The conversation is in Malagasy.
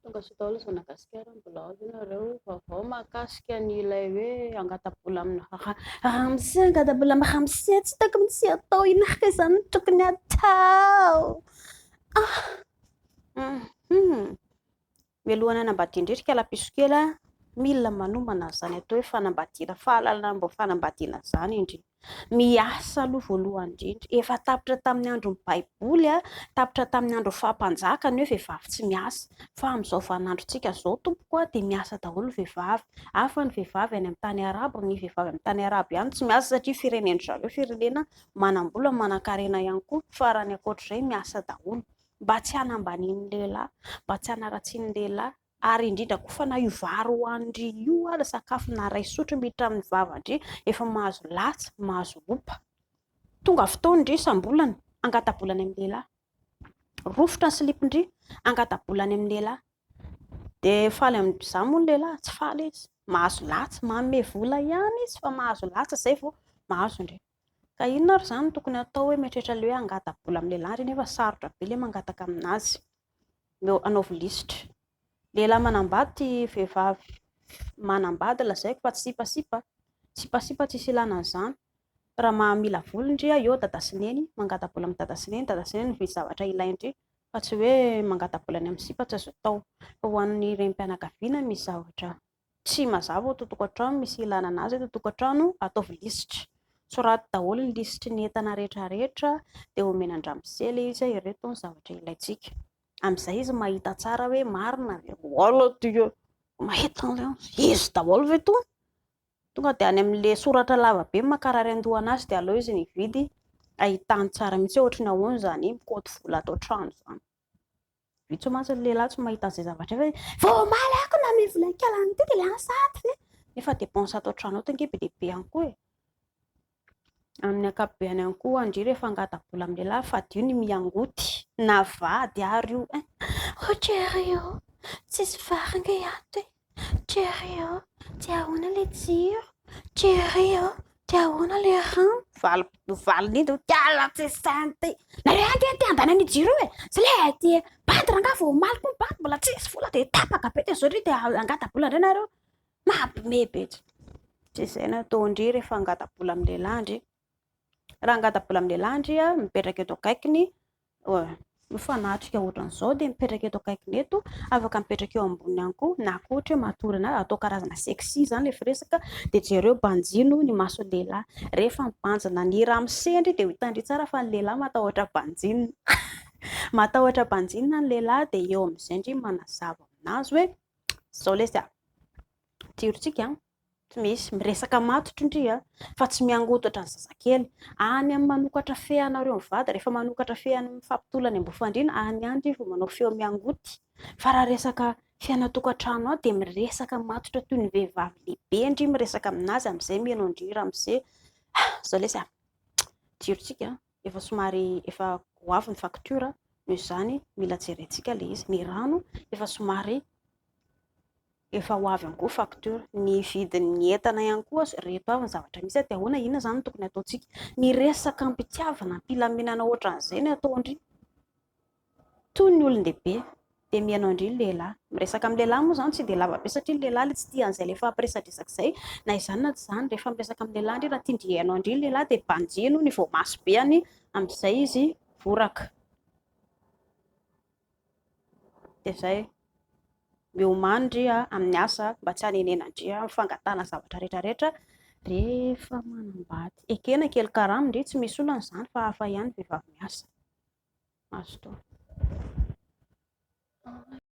Tonga soa daholo ny zanagasikara, mbola ao ve nareo? Vaovao mahakasika ny ilay hoe angata-bola amina ramose, angata-bola amin'ny ramose, tsy hitako mihitsy atao, inona ary izany no tokony atao? Ah! Mialohan'ny hanambadiana indrindra kalapiso kely a, mila manomana an'izany atao hoe fanambadiana, fahalalana momba fanambadiana izany indrindra. Miasa aloha voalohany indrindra. Efa tapitra tamin'ny andron'ny Baiboly, tapitra tamin'ny andron'ny faha-mpanjaka ny hoe vehivavy tsy miasa. Fa amin'izao vaninandrontsika izao tompoko dia miasa daholo ny vehivavy. Hafa ny vehivavy any amin'ny tany arabo, ny vehivavy amin'ny tany arabo ihany tsy miasa satria firenen-dry zareo firenena manam-bola, manan-karena ihany koa. Fa raha ny ankoatr'izay miasa daholo. Mba tsy hanambanian'ny lehilahy, mba tsy hanaratsian'ny lehilahy. Ary indrindra koa fa na io vary hohanin-dry io ara sakafo na ray sotro miditra amin'ny vavan-dry efa mahazo latsa, mahazo opa. Tonga fotoan-dry isam-bolana, hangata-bola any amin'ny lehilahy. Rofotra ny silipon-dry, hangata-bola any amin'ny lehilahy. Dia faly amin'izany moa ny lehilahy? Tsy faly izy. Mahazo latsa, manome vola ihany izy fa mahazo latsa izay vao mahazo ndry. Ka inona ary izany no tokony hatao hoe mieritreritra ilay hoe hangata-bola amin'ny lehilahy ry nefa sarotra be ilay mangataka aminazy. Omeo anaovy lisitra. Lehilahy manambady vehivavy manambady lazaiko fa tsy sipasipa. Sipasipa tsisy ilana an'izany. Raha maha mila vola ndry eo dada sy neny, mangata-bola amin'i dada sy neny, dada sy neny mividy zavatra ilain-dry fa tsy hoe mangata-bola any amin'ny sipa tsy azo atao. Fa ho an'ny renim-pianakaviana misy zavatra tsy mazava ao totokantrano, misy ilana anazy eto tokantrano, ataovy lisitra. Soraty daholo ny lisitry ny entana rehetra rehetra dia omena an-dramose ilay izy hoe ireto ny zavatra ilaintsika. Amin'izay izy mahita tsara hoe marina ve hoala ty e, mahita an'ilay izy daholo ve itony? Tonga dia any amin'ilay soratra lava be mankarary an-doha anazy dia aleo izy mividy ahitany tsara mihitsy hoe ohatry ny ahoana izany mikaoty vola ato an-trano izany. Vitsy mantsy ny lehilahy tsy mahita an'izay zavatra izay hoe vao omaly aho ko nanome vola kely an'ity dia ilay any sahady ve? Nefa dépense ato an-trano ato ange be dia be ihany koa e. Amin'ny ankapobeny ihany koa ndry rehefa angata-bola amin'ny lehilahy fadio ny miangoty na vady ary io eh. Oh chérie ô, tsisy vary ange ato e. Chérie ô, dia ahoana ilay jiro? Chérie ô, dia ahoana ilay rano? Valy valiny iny dia kala tsy sainte. Nareo ange te handany an'io jiro io e. Zay le ty bandy rangahy vao omaly koa ny bandy mbola tsisy vola dia tapaka be dia zao ndry dia angata-bola indray nareo. Mampime be tsy. Tsy izay no ataon-dry rehefa angata-bola amin'ny lehilahy ndry. Raha angata-bola amin'ny lehilahy ndry a, mipetraka eto akaikiny, mifanatrika ohatran'izao dia mipetraka eto akaikiny eto, afaka mipetraka eo amboniny ihany koa, na koa ohatra hoe matory anazy, atao karazana sexy izany ilay firesaka, dia jereo banjino ny mason'ny lehilahy. Rehefa mibanjina ny ramose ndry dia ho hitan-dry tsara fa ny lehilahy matahotra banjinina. Matahotra banjinina ny lehilahy dia eo amin'izay ndry manazava aminazy hoe izao lesy a, jirontsika an, tsy misy, miresaka matotra ndry a, fa tsy miangoty ohatran'ny zazakely. Any amin'ny manokatra fe anareo mivady, rehefa manokatra fe any mifampitolona any ambony fandriana, any ihany ndry vao manao feo miangoty. Fa raha resaka fiainan-tokantrano ao dia miresaka matotra toy ny vehivavy lehibe ndry miresaka aminazy, amin'izay mihaino an-dry ramose. Izao lesy a, jirontsika an, efa somary efa ho avy ny facture, noho izany mila jerentsika ilay izy. Ny rano efa somary efa ho avy ihany koa facture. Ny vidin'ny entana ihany koa, ireto avy ny zavatra misy dia ahoana, inona izany no tokony hataontsika. Miresaka am-pitiavana, am-pilaminana ohatran'izay no ataon-dry. Toy ny olon-dehibe dia mihaino an-dry ny lehilahy. Miresaka amin'ny lehilahy moa izany tsy dia lava be satria ny lehilahy ilay tsy tia an'izay ilay fampiresadresaka izay. Na izany na tsy izany, rehefa miresaka amin'ny lehilahy ndry, raha tian-dry hihaino an-dry ny lehilahy dia banjino ny voamaso be any amin'izay izy voraka. Dia izay. Miomàny ndry amin'ny asa mba tsy hanenenan-dry amin'ny fangatahana zavatra rehetra rehetra rehefa manambady. Ekena kely karama ndry, tsy misy olana izany fa hafa ihany ny vehivavy miasa. Mazotoa.